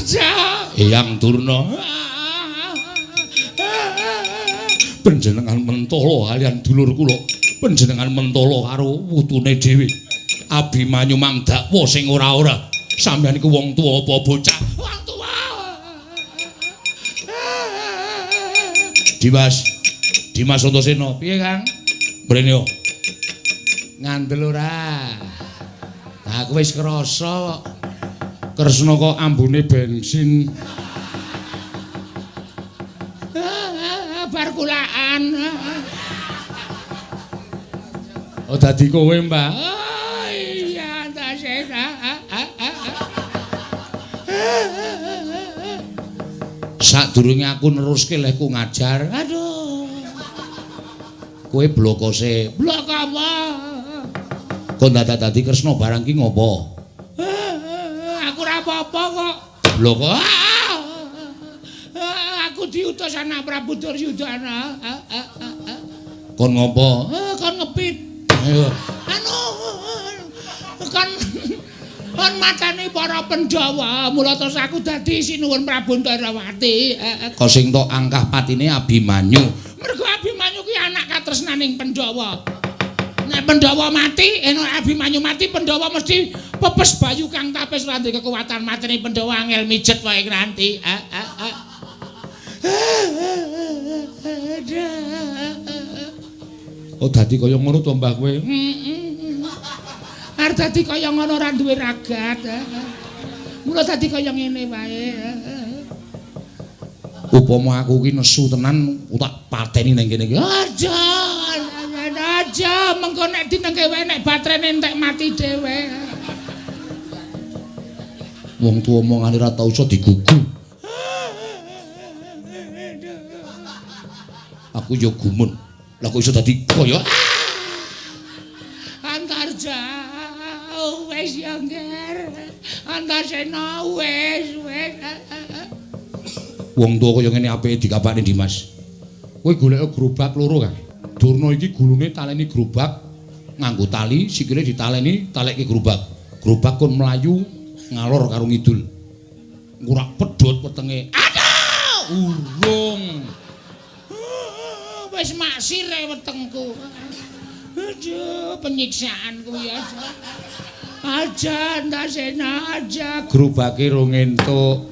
Aja. Eyang Durna. Panjenengan mentolo kalian dulur kula. Panjenengan mentolo karo putune dhewe. Abimanyu mang dakwa sing ora-ora. Sampeyan iku wong tuwa apa bocah? Wong tuwa. Dimas. Dimas Antasena. Piye, Kang? Mrene yo. Ngandel ora? Aku wis krasa kok. Kresna kok ambune bensin. Bar kulaan. Oh dadi kowe, Mbah. Oh iya, Antasena. Sadurunge aku neruske lehku ngajar. Aduh. Kowe blokose. Blok apa? Kok dadak dadi Kresna barang ki ngopo? Aku ora apa-apa kok. Lho kok aku diutus anak Prabu Duryudana. Kon ngopo? Kon ngepit. Ayo. Anu kon mateni para Pandhawa, mula terus aku dadi sinuwun Prabu Ndharawati. Kok sing tok angkah patine Abimanyu. Mergo Abimanyu ki anak katresnaning Pandhawa. Nek Pandhawa mati, nek Abimanyu mati, Pandhawa mesti pepes bayu kang tapis ora duwe kekuatan mateni Pandhawa angel mijet wae nanti. Oh dadi kaya ngono to Mbah kowe? Arep dadi kaya ngono ora duwe ragat. Mula dadi kaya ngene wae. Upama aku ki nesu tenan, tak pateni ning kene iki. Aja. Aja mengko nek dinengke wae nek baterene entek mati dhewe. Wong tuwa omongane ora tau iso digugu. Aku ya gumun. Lah kok iso dadi kaya Antarja wis ya Nger. Antasena wis wis. Wong tuwa kaya ngene apike dikapakne Dimas. Kowe golek gerobak loro kan. Durna iki gulune taleni gerobak nganggo tali, sikile ditaleni talekke gerobak. Gerobak kon mlayu ngalor karo ngidul. Ngurak pedhot wetenge. Aduh, urung. Wis maksire wetengku. Aduh, penyiksaan kuwi aja. Aja Antasena aja. Gerobake rong entuk.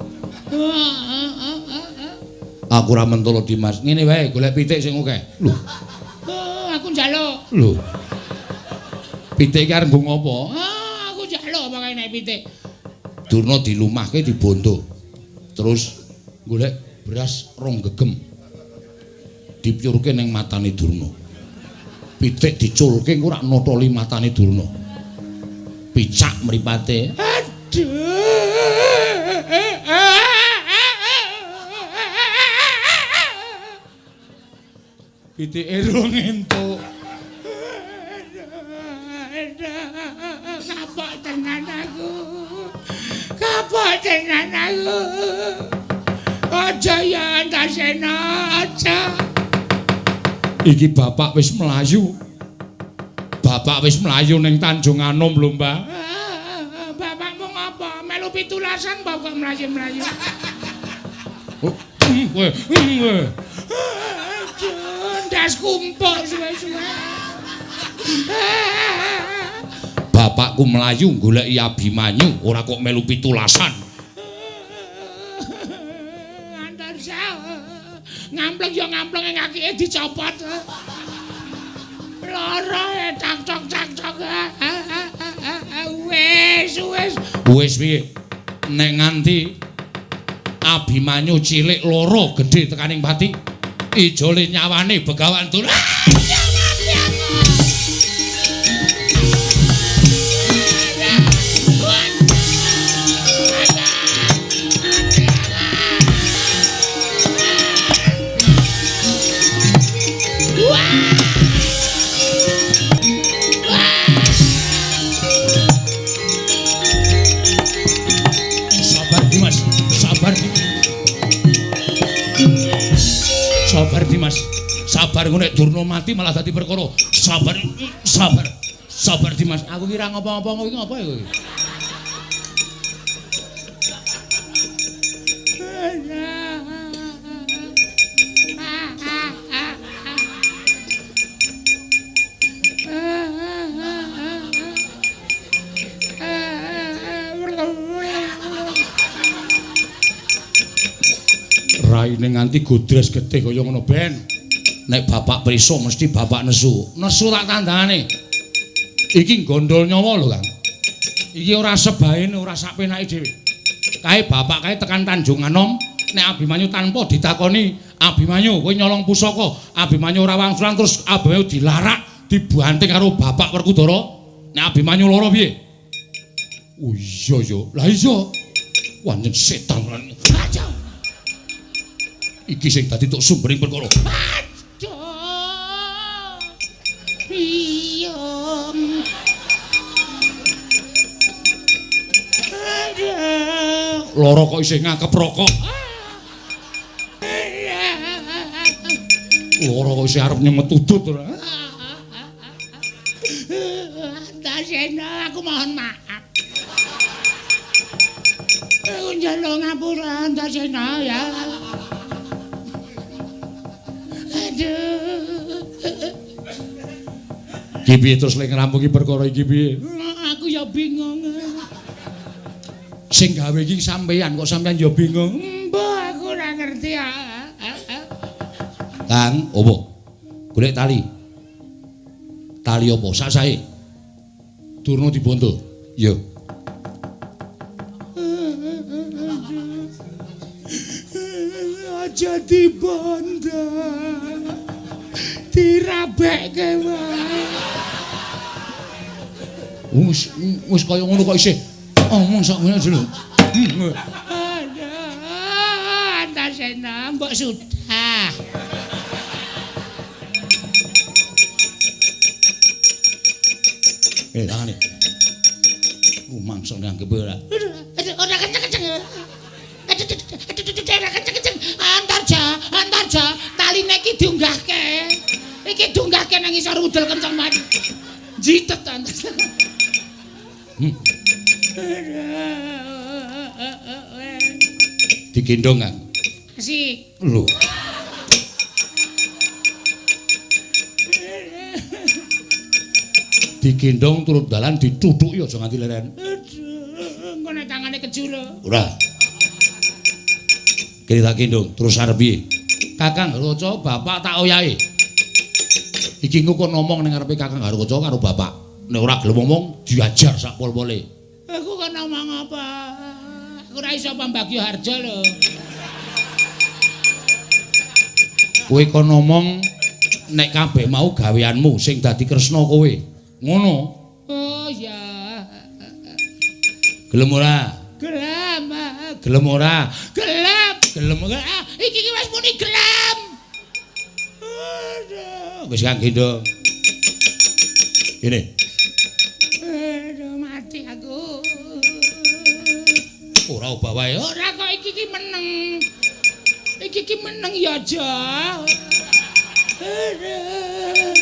Aku ora mentolo Dimas. Ngene wae golek pitik sing akeh. Lho. Aku njaluk. Lho. Pitik iki arep nggo ngopo? Ah, aku njaluk pokoke nek pitik. Durna dilumahke dibondo. Terus golek beras rong gegem. Dipyurke ning matane Durna. Pitik diculke engko rak notoli matane Durna. Picak mripate. Aduh. Pitike rong entuk. Kapok tenan aku. Kapok tenan aku. Aja ya Antasena, aja. Iki bapak wis mlayu. Bapak wis mlayu ning Tanjung Anom lho, Mbah. Bapakmu ngopo? Melu pitulasan bapak mlayu-mlayu. Kowe. Ndas kumpul suwe-suwe. Bapakku mlayu goleki Abimanyu, ora kok melu pitulasan. Antarsa. Ngampleng ya ngampleng ngakike dicopot. Lara tak tok tak tok. Wis wis. Wis piye? Nek nganti Abimanyu cilik loro gedhe tekaning pati, ijole nyawane Begawan Durna. Sabar Dimas, sabar Dimas. Sabar Dimas, sabar ngono nek Durna mati malah dadi perkara. Sabar, sabar, sabar Dimas. Aku kira ngopo-ngopo kowe iki ngopo ya kowe? Raine nganti godres getih kaya ngono ben. Nek bapak prisa mesti bapak nesu. Nesu tak tandane. Iki gondol nyawa lho, Kang. Iki ora sebaene, ora sak penake dhewe. Kae bapak kae tekan Tanjung Anom, nek Abimanyu tanpa ditakoni, Abimanyu kowe nyolong pusaka, Abimanyu ora wangsulan terus Abimanyu dilarak, dibanting karo bapak Werkudara. Nek Abimanyu lara piye? Oh iya ya. Lah iya. Wancen setan lan. Iki sing dadi tok sumbering perkara. Aduh. Iya. Aduh. Lara kok isih ngakep rokok. Lara kok isih arep nyemet udut ora. Antasena, aku mohon maaf. Aku njaluk ngapura Antasena ya. Aduh. Ki piye terus lek ngrampungi perkara iki piye? Aku ya bingung. Sing gawe iki sampeyan kok sampeyan ya bingung. Mbah, aku ora ngerti. Kang, opo? Golek tali. Tali opo? Sak sae. Durna dibondo. Iya. Aja dibondo. Dirabekke wae. Wis wis kaya ngono kok isih omong sakmene lho. Aduh, Antasena, mbok sudah. Eh, tangane. Rumangsa nangkep ora. Ora kenceng-kenceng. Ora kenceng-kenceng. Antarja, Antarja, taline iki diunggahke. Iki diunggahke nang isor udel kenceng banget. Jitet Antasena. Digendong kan? Asik. Lho. Digendong turut dalan dithuthuki aja nganti leren. Aduh, engko nek tangane keju lho. Ora. Kene tak gendong terus arep piye? Kakang Garukaca bapak tak oyahe. Iki engko kon ngomong ning ngarepe Kakang Garukaca karo bapak. Nek ora gelem ngomong diajar sak pol-pole. Aku kon ngomong apa? Aku ora iso pambagyo harja lho. Kowe kon ngomong nek kabeh mau gaweanmu sing dadi Kresna kowe. Ngono. Oh ya. Gelem ora? Gelem. Gelem ora? Gelem. Gelem ora? Iki ki wis muni gelem. Aduh, wis kang gendong. Ini. Aduh, mati aku. Ora obah wae. Ora kok iki ki meneng. Iki ki meneng ya aja. Aduh.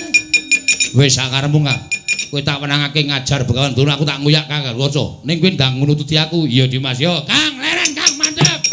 Wis sakarepmu, Kang. Kowe tak wenangake ngajar Begawan Durna, aku tak nguyak Kang Garukaca. Ning kowe ndang nututi aku. Iya Dimas yo. Kang, leren Kang, mandhep.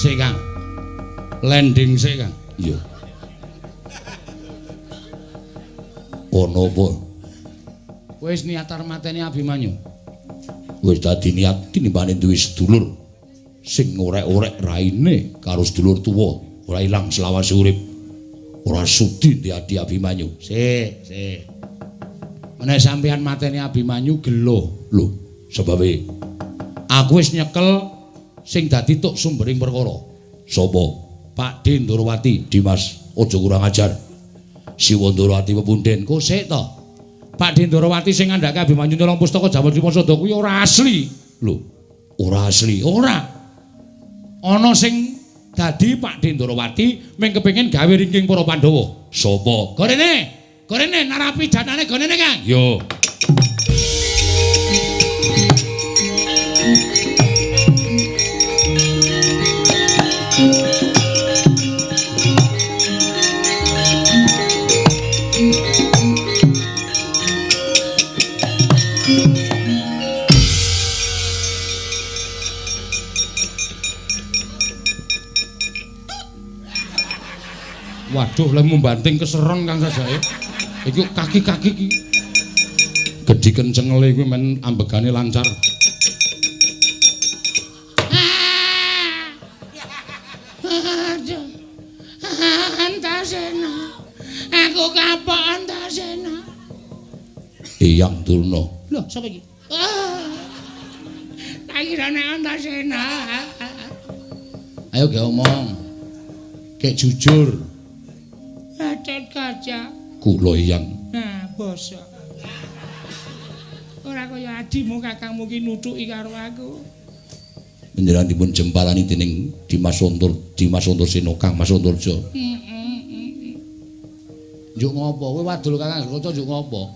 Sik Kang. Landing sik Kang. Iya. Ono apa? Wis niat arep mateni Abimanyu. Wis dadi niat tinimbane duwe sedulur sing ngorek-orek raine karo sedulur tuwa, ora ilang selawase urip. Ora sudi diadi Abimanyu. Sik, sik. Menawa sampeyan mateni Abimanyu gelo. Lho, sebabe aku wis nyekel sing dadi tok sumbering perkara. Sapa? Pak Ndorowati. Dimas, aja kurang ajar. Siwa Ndorowati pepunden. Kok sik to? Pak Ndorowati sing ngandhake Abimanyu nyolong pustaka Jawa Dwipasada kuwi ora asli. Lho, ora asli. Ora. Ana sing dadi Pak Ndorowati mung kepengin gawe ringking para Pandhawa. Sapa? Gorene. Gorene narapidanane gorene, Kang. Yo. Waduh, lemu banting keseron Kang sajake. Iki kaki-kaki iki. Gedhi kencengele kuwi men ambegane lancar. Aduh. Antasena. Aku kapok Antasena. Eyang Durna. Lho, sapa iki? Tak kira nek Antasena. Ayo ge omong. Gek jujur. Gatot Kaca. Kula Eyang. Nah, basa. Ora kaya adimu kakangmu ki nuthuki karo aku. Panjenengan dipun jempalani dening Dimas Antarsena Kang Mas Antarja. Heeh. Njuk ngopo? Kowe wadul Kakang Garuda njuk ngopo?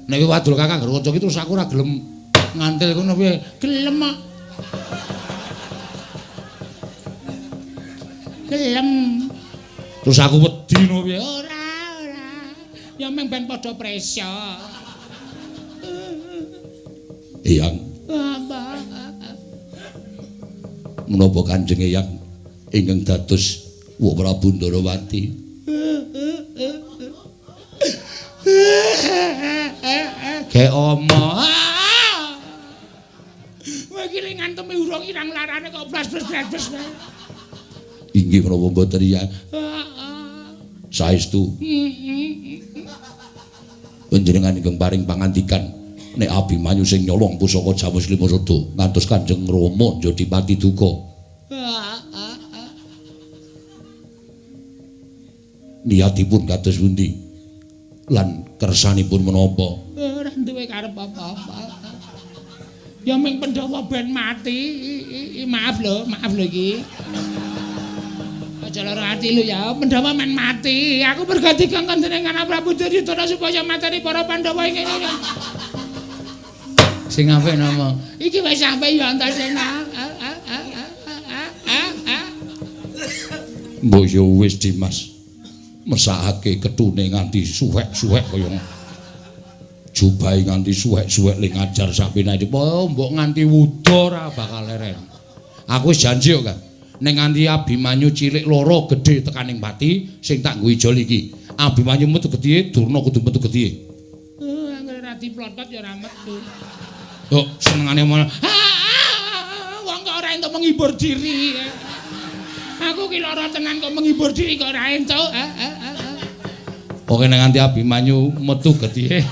Nek kowe wadul Kakang Garuda ki terus aku ora gelem ngantil kono piye? Gelem kok. Gelem. Terus aku wedi no piye? Ora, ora. Ya meng ben padha preso. Eyang. Apa? Menapa Kanjeng Eyang ingkang dados Wak Prabu Ndarawati? Ge omo. Kowe iki ling ngantemi urung irang larane kok blas-blas-blas. Inggih menapa mboten ya? Saestu. Panjenengan ingkang paring pangandikan nek Abimanyu sing nyolong pusaka Jamus Lima Sada ngantos Kanjeng Rama njadi pati duka. Niatipun kados pundi? Lan kersanipun menapa? Ora duwe karep apa-apa. Ya ming Pandhawa ben mati. Maaf lho iki. Aja lara ati lho ya, Pandhawa men mati. Aku berganti kangkon dening Prabu Duryudana supaya mateni para Pandhawa ing kene. Sing apik napa? Iki wis sampe ya Antasena. Mbok yo wis Dimas. Mesakake ketune nganti suwek-suwek kaya jubahe nganti suwek-suwek ling ngajar sapinake. Oh, mbok nganti wuda ora bakal leren. Aku wis janji kok, Kang. Nek nganti Abimanyu cilik loro gedhe tekaning pati sing tak nggo ijol iki. Abimanyu metu getihe, Durna kudu metu getihe. Anggere ra diplotot ya ora metu. Kok senengane malah wong kok ora entuk menghibur diri. Aku ki lara tenan kok menghibur diri kok ora entuk. Pokoke nek nganti Abimanyu metu getihe,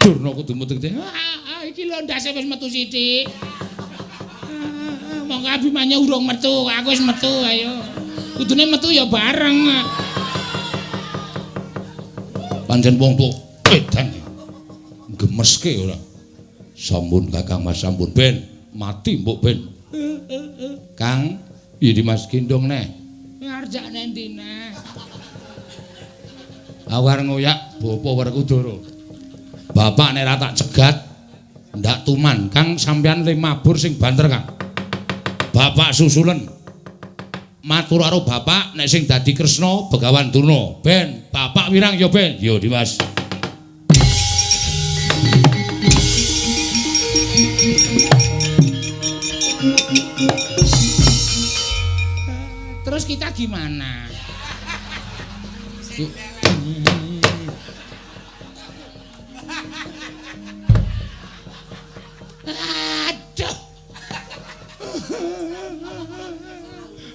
Durna kudu metu getihe. Iki lho ndase wis metu sithik. Monggo Abimanyu urung metu, aku wis metu ayo. Kudune metu ya bareng. Pancen wong tuwa edan. Gemeske ora. Sampun Kakang Mas sampun ben mati mbok ben. Kang, piye Dimas gendong neh? Ngarjakne ndi neh? Awar ngoyak bapa Werkudara. Bapak nek ra tak cegat ndak tuman. Kang sampeyan le mabur sing banter Kang. Bapak susulen. Matur karo bapak nek sing dadi Kresna Begawan Durna. Ben, bapak wirang ya ben. Yo Dimas. Terus kita gimana? Aduh.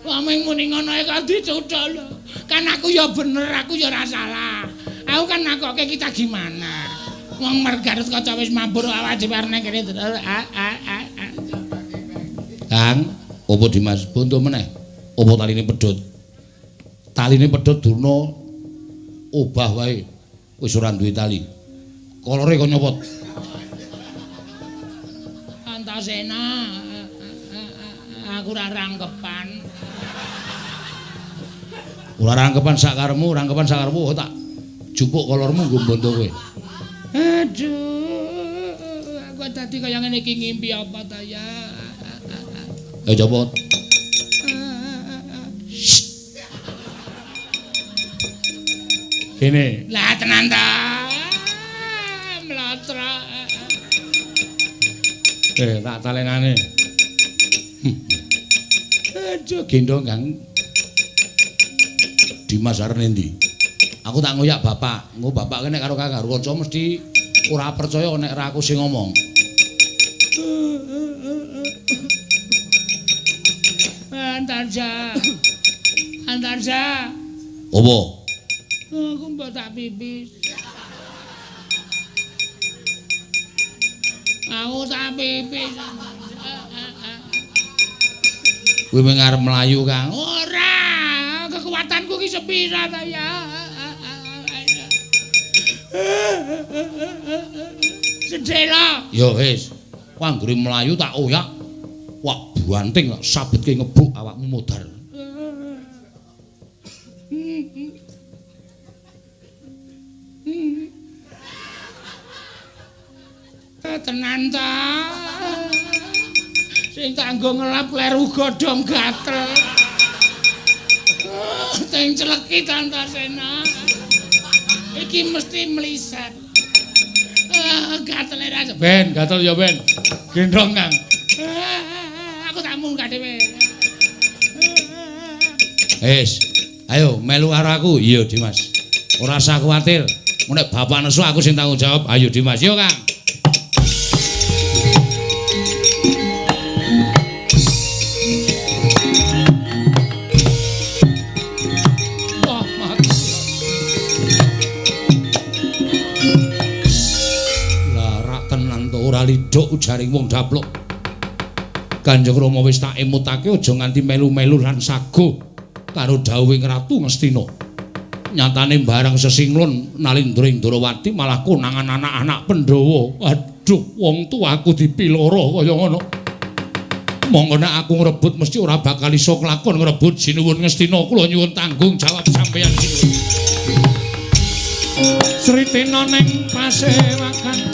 Wong muni ngono ae kok dicuthuk lho. Kan aku ya bener, aku ya ora salah. Aku kan nakoke kita gimana? Wong mergarut kaca wis mabur awake dhewe arep nang kene. Kang, opo Dimas bonto meneh? Opo taline pedhot? Taline pedhot Durna obah wae. Wis ora duwe tali. Kolore kok nyopot. Antasena, aku ora rangkepan. Ora rangkepan sakaremu, rangkepan sakaremu tak jupuk kolormu nggo bonto kowe. Aduh, aku dadi kaya ngene iki ngimpi apa ta ya? Ayo copot. Kene. Lah tenan ta. Mlotrok. Tak talenane. Aduh, gendong Kang. Dimas arep endi? Aku tak ngoyak bapak. Engko bapak nek karo kakang kanca mesti ora percaya nek ra aku sing ngomong. Antarja. Antarja. Apa? Aku mbok tak pipis. Aku tak pipis. Kuwi mung arep mlayu, Kang. Ora, kekuatanku ki sepira ta ya. Sedhela. Ya wis. Ku anggere mlayu tak oyak. Wah, banting tak sabetke ngebuk awakmu modar. Tenan ta. Sing tak nggo ngelap kleru godhong gatel. Sing celeki ta Antasena. Iki mesti mliset. Gatele ra ben, gatel ya ben. Gendhong, Kang. Aku tak munggah dhewe. Wis, ayo melu karo aku. Iya, Dimas. Ora usah kuwatir. Nek bapak nesu aku sing tanggung jawab. Ayo Dimas, yo Kang. Wah, mati. Lah rak tenan to ora lidhuk ujaring wong daplok. Kanjeng Rama wis tak emutake aja nganti melu-melu lan sago karo dawuhing Ratu Ngastina. Nyatane barang sesinglon Nalindra ing Ndrawati malah konangan anak-anak Pandhawa. Aduh, wong tuaku dipiloro kaya ngono. Monggo nek aku ngrebut mesti ora bakal iso kelakon ngrebut. Sinuwun Ngastina, kula nyuwun tanggung jawab sampeyan sinuwun. Sritina ning pasewakan.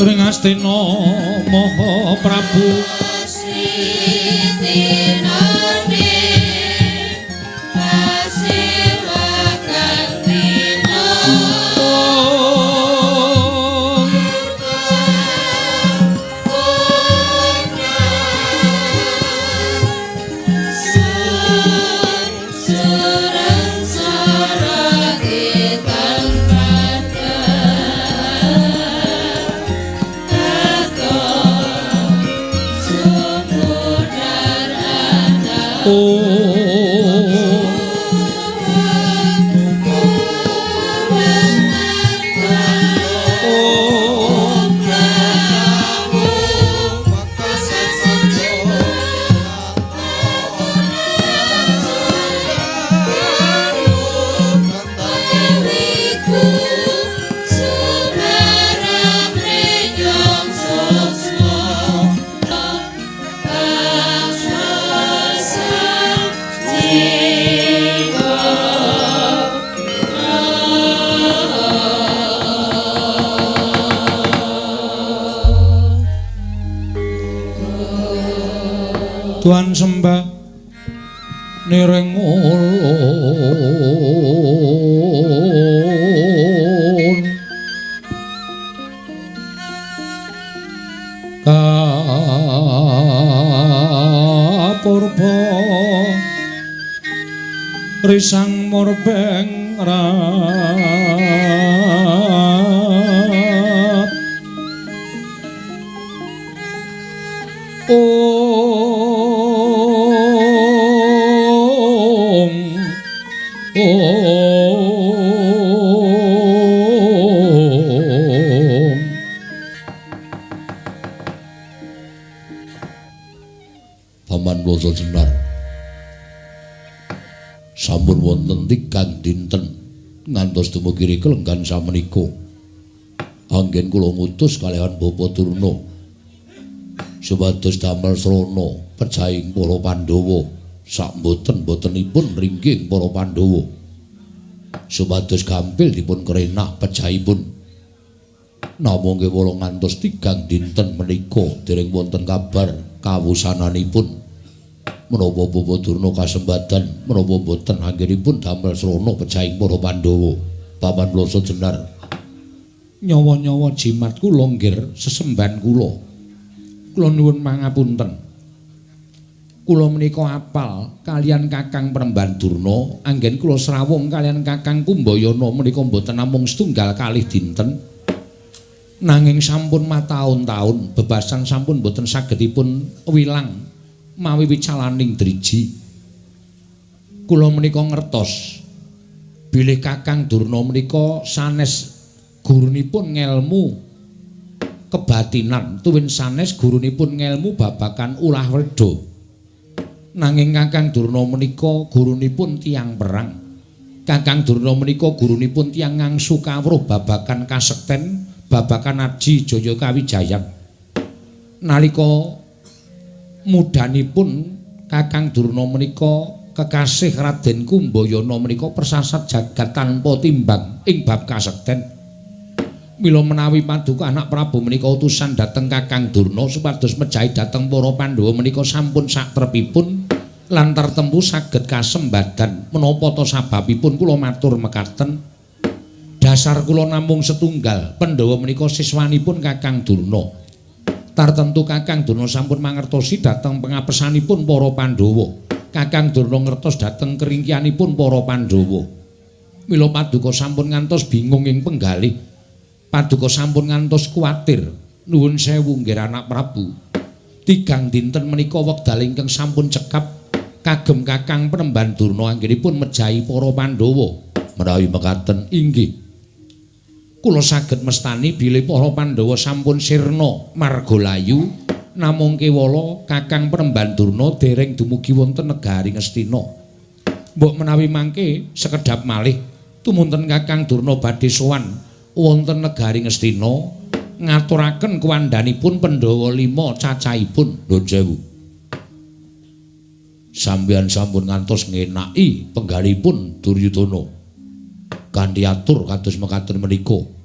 Ngastina Maha Prabu Sritina ning pasewakan dina Tuhan sembah niring ulun kapurba risang murbeng rat Om. Paman Blasa Jenar sampun wonten tigang dinten ngantos dumugi rika lenggan samenika. Anggen kula ngutus kalihan Bapa Durna supados damel srana pejahing para Pandhawa sak mboten-mbotenipun ringging para Pandhawa supados gampil dipun kerenah pejahipun. Namung kewala ngantos tigang dinten menika dereng wonten kabar kawusananipun. Menapa Bapak Durna kasembadan menapa boten anggenipun damel srana pejahing para Pandhawa. Paman Blasa Jenar. Nyawa-nyawa jimat kula nggir sesembahan kula. Kula nuwun mangapunten. Kula menika apal kaliyan Kakang Penemban Durna, anggen kula srawung kaliyan Kakang Kumbayana menika mboten namung setunggal kalih dinten. Nanging sampun mataun-taun bebasan sampun mboten sagedipun wilang mawi wicalaning driji. Kula menika ngertos bilih Kakang Durna menika sanes gurunipun ngelmu kebatinan, tuwin sanes gurunipun ngelmu babagan ulah werda. Nanging Kakang Durna menika gurunipun tiyang perang. Kakang Durna menika gurunipun tiyang ngangsu kawruh babagan kasekten, babagan aji jaya kawijayan. Nalika mudhanipun Kakang Durna menika kekasih Raden Kumbayana menika persasat jagat tanpa timbang ing bab kasekten. Mila menawi paduka anak Prabu menika utusan dhateng Kakang Durna supados mejahi dhateng para Pandhawa menika sampun satrepipun lan tartempu saged kasembadan. Menapa ta sababipun kula matur mekaten? Dasar kula namung setunggal, Pandhawa menika siswanipun Kakang Durna. Tartemtu Kakang Durna sampun mangertosi dhateng pengapesanipun para Pandhawa. Kakang Durna ngertos dhateng keringkianipun para Pandhawa. Mila paduka sampun ngantos bingung ing penggalih. Paduka sampun ngantos kuwatir. Nuwun sewu nggih anak Prabu. Tigang dinten menika wekdal ingkang sampun cekap kagem Kakang Penemban Durna anggenipun mejahi para Pandhawa. Menawi mekaten inggih kula saged mestani bilih para Pandhawa sampun sirna marga layu, namung kewala Kakang Penemban Durna dereng dumugi wonten negari Ngastina. Mbok menawi mangke sekedhap malih tumunten Kakang Durna badhe sowan wonten negari Ngastina ngaturaken kuwandhanipun Pandhawa 5 cacahipun. Nuwun sewu. Sampeyan sampun ngantos ngenaki penggalipun Duryudana. Kanthi atur kados mekaten menika.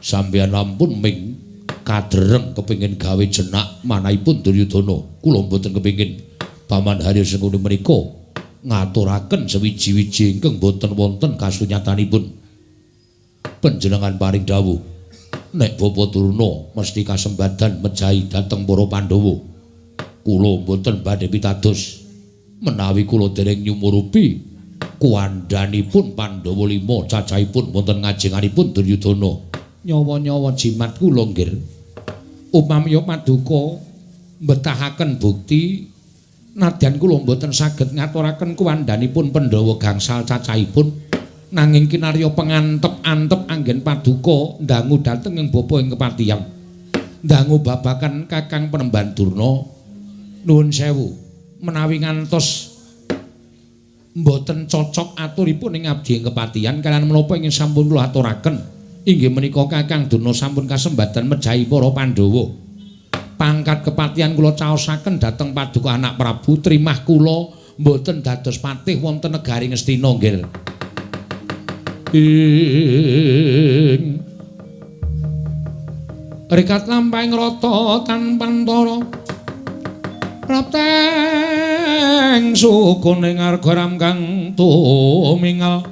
Sampeyan ampun ming kadereng kepengin gawe jenak manahipun Duryudana. Kula mboten kepengin Paman Haryo Sengkuni menika ngaturaken sewiji-wiji ingkang boten wonten kasunyatanipun. Panjenengan paring dawuh nek Bapak Durna mesti kasembadan mejahi dhateng para Pandhawa. Kula mboten badhe pitados menawi kula dereng nyumurupi kuwandhanipun Pandhawa 5 cacahipun wonten ngajenganipun Duryudana. Nyawa-nyawa jimat kula nggih. Upami paduka mbetahaken bukti nadyan kula mboten saged ngaturaken kuwandhanipun Pandhawa gangsal cacahipun, nanging kinarya pengantep-antep anggen paduka ndangu dhateng ing bapa ing kepatihan. Ndangu babagan Kakang Penemban Durna. Nuwun sewu menawi ngantos mboten cocok aturipun ing abdi ing kepatihan kaliyan menapa ingkang sampun kula aturaken inggih menika Kakang Durna sampun kasembadan mejahi para Pandhawa. Pangkat kepatihan kula caosaken dhateng paduka anak Prabu, trimah kula mboten dados patih wonten negari Ngastina nggih. Ing rikat lampahing rata tanpantara prapteng sukune ngarga ram kang tumingal.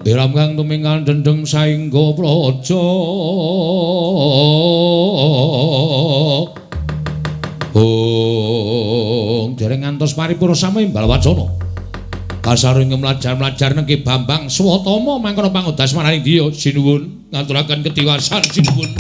Ram kang tumingal dendeng saengga praja. Oh, dereng ngantos paripurna samimbal wacana. Kasaring mlajar-mlajar nengki Bambang Swatama mangkono pangudas maraning Diya. Sinuwun ngaturaken ketiwasan sinuwun.